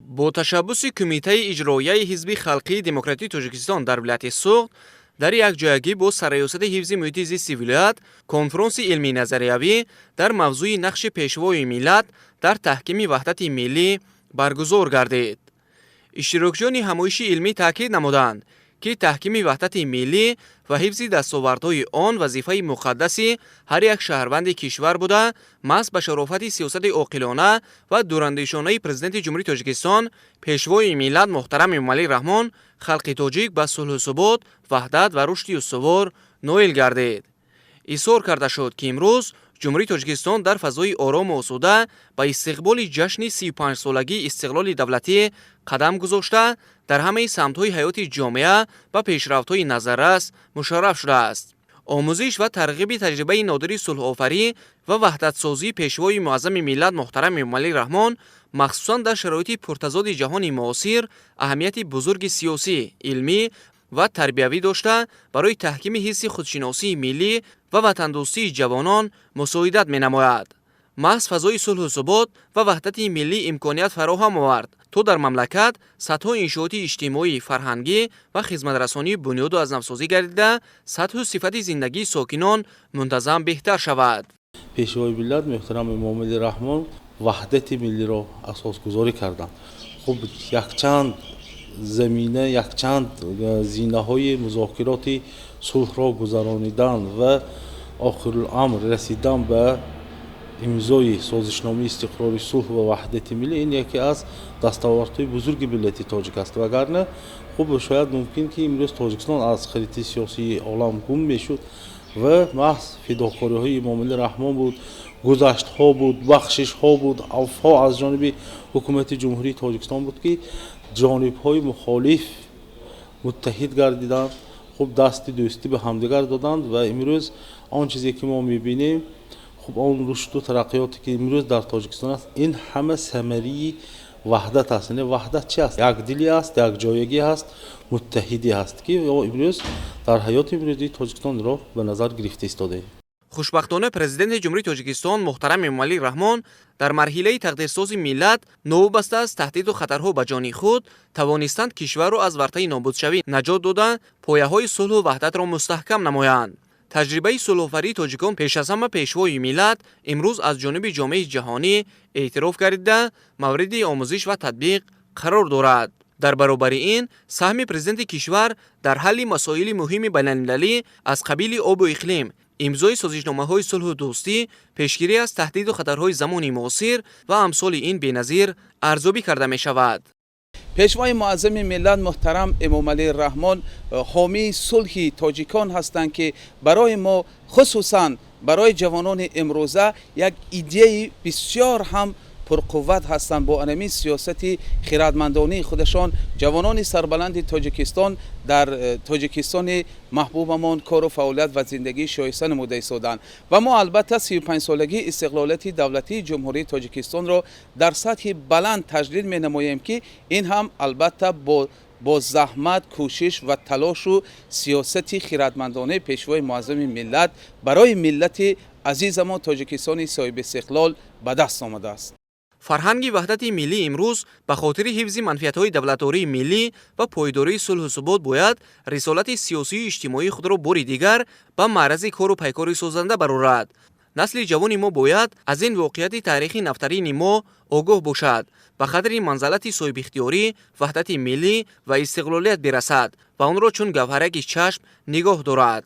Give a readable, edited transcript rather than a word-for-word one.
Бо ташаббуси Кумитаи иҷроияи Ҳизби халқии демократии Тоҷикистон дар вилояти Суғд дар якҷоягӣ бо Сарраёсати ҳифзи муҳити зисти вилоят конфронси илмии назариявӣ дар мавзӯи нақши Пешвои миллат дар таҳкими ваҳдати миллӣ баргузор гардид. Иштирокчиёни ҳамоиши илмӣ таъкид намуданд, ки таҳкими ваҳдати миллӣ ва ҳифзи дастовардҳои он вазифаи муқаддаси ҳар як шаҳрванди кишвар буда, маҳз ба шарофати сиёсати оқилона ва дурандешонаи Президенти Ҷумҳурии Тоҷикистон, Пешвои миллат муҳтарам Эмомалӣ Раҳмон халқи тоҷик ба сулҳу субот, ваҳдат ва рушди устувор ноил гардид. Изҳор карда шуд, ки имрӯз Ҷумҳурии Тоҷикистон дар фазои орому осуда ба истиқболи ҷашни 35-солагии истиқлоли давлатӣ қадам гузошта, дар ҳамаи самтҳои ҳаёти ҷомеа ба пешрафтҳои назаррас мушарраф шудааст. Омӯзиш ва тарғиби таҷрибаи нодири сулҳофарӣ ва ваҳдатсозии Пешвои муаззами миллат муҳтарам Эмомалӣ Раҳмон, махсусан дар шароити пуртазоди ҷаҳони муосир, аҳамияти бузурги сиёсӣ, илмӣ ва тарбиявӣ дошта, барои таҳкими ҳисси худшиносии миллӣ ва ватандӯстии ҷавонон мусоидат менамояд. Маҳз фазои сулҳу субот ва ваҳдати миллӣ имконият фароҳам овард, то дар мамлакат садҳо иншооти иҷтимоӣ, фарҳангӣ ва хизматрасонӣ бунёду аз навсозӣ гардида, сатҳу сифати зиндагии сокинон мунтазам беҳтар шавад. Пешвои миллат муҳтарам Эмомалӣ Раҳмон ваҳдати миллиро асосгузорӣ карданд. Хуб, якчанд замина, якчанд зинаҳои музокироти сулҳро гузаронидан ва охируламр расидан ба имзои созишномаи истиқрори сулҳ ва ваҳдати миллӣ, ин яке аз дастовардҳои бузурги миллати тоҷик аст. Вагарна, хуб, шояд мумкин ки имрӯз Тоҷикистон аз харитаи сиёсии олам гум мешуд. Ва маҳз фидокориҳои Эмомалӣ Раҳмон буд, гузаштҳо буд, бахшишҳо буд, авфҳо аз ҷониби ҳукумати Ҷумҳурии Тоҷикистон буд, ки ҷонибҳои мухолиф муттаҳид гардиданд, хуб, дасти дӯстӣ ба ҳамдигар доданд. Ва имрӯз он чизе ки мо мебинем, хуб, он рушду тараққиёте ки имрӯз дар Тоҷикистон аст, ин ҳама самарии ваҳдат аст. Яъне ваҳдат чи аст? Якдилӣ аст, якҷоягӣ аст, муттаҳидӣ аст, ки имрӯз дар ҳаёти имрӯзии Тоҷикистонро ба назар гирифта истодаем. Хушбахтона, Президенти Ҷумҳурии Тоҷикистон муҳтарам Эмомалӣ Раҳмон дар марҳилаи тақдирсози миллат, новобаста аз таҳдиду хатарҳо ба ҷони худ, тавонистанд кишварро аз вартаи нобудшавӣ наҷот дода, пояҳои сулҳу ваҳдатро мустаҳкам намоянд. Таҷрибаи сулҳофарии тоҷикон, пеш аз ҳама Пешвои миллат, имрӯз аз ҷониби ҷомеаи ҷаҳонӣ эътироф гардида, мавриди омӯзиш ва татбиқ қарор дорад. Дар баробари ин, саҳми президенти кишвар дар ҳалли масоили муҳими байналмилалӣ аз қабили обу иқлим, имзои созишномаҳои сулҳу дӯстӣ, пешгирӣ аз таҳдиду хатарҳои замони муосир ва амсоли ин беназир арзёбӣ карда мешавад. Пешвои муаззами миллат муҳтарам Эмомалӣ Раҳмон ҳомии сулҳи тоҷикон ҳастанд, ки барои мо, хусусан барои ҷавонони имрӯза, як идеяи бисёр ҳам пурқувват ҳастанд. Бо анамин сиёсати хирадмандонии худашон ҷавонони сарбаланди Тоҷикистон дар Тоҷикистони маҳбубамон кору фаъолият ва зиндагии шоиста намуда истоданд. Ва мо албатта 35-солагии истиқлолияти давлатии Ҷумҳурии Тоҷикистонро дар сатҳи баланд таҷлил менамоем, ки ин ҳам албатта бо заҳмат, кӯшиш ва талошу сиёсати хирадмандонаи Пешвои муаззами миллат барои миллати азизамон, Тоҷикистони соҳибистиқлол, ба даст омадааст. Фарҳанги ваҳдати миллӣ имрӯз ба хотири ҳифзи манфиатҳои давлатдории миллӣ ва пойдории сулҳу субот бояд рисолати сиёсию иҷтимоии худро бори дигар ба маърази кору пайкори созанда барорад. Насли ҷавони мо бояд аз ин воқеияти таърихи нафтарини мо огоҳ бошад, ба қадри манзалати соҳибихтиёрӣ, ваҳдати миллӣ ва истиқлолият бирасад ва онро чун гавҳараки чашм нигоҳ дорад.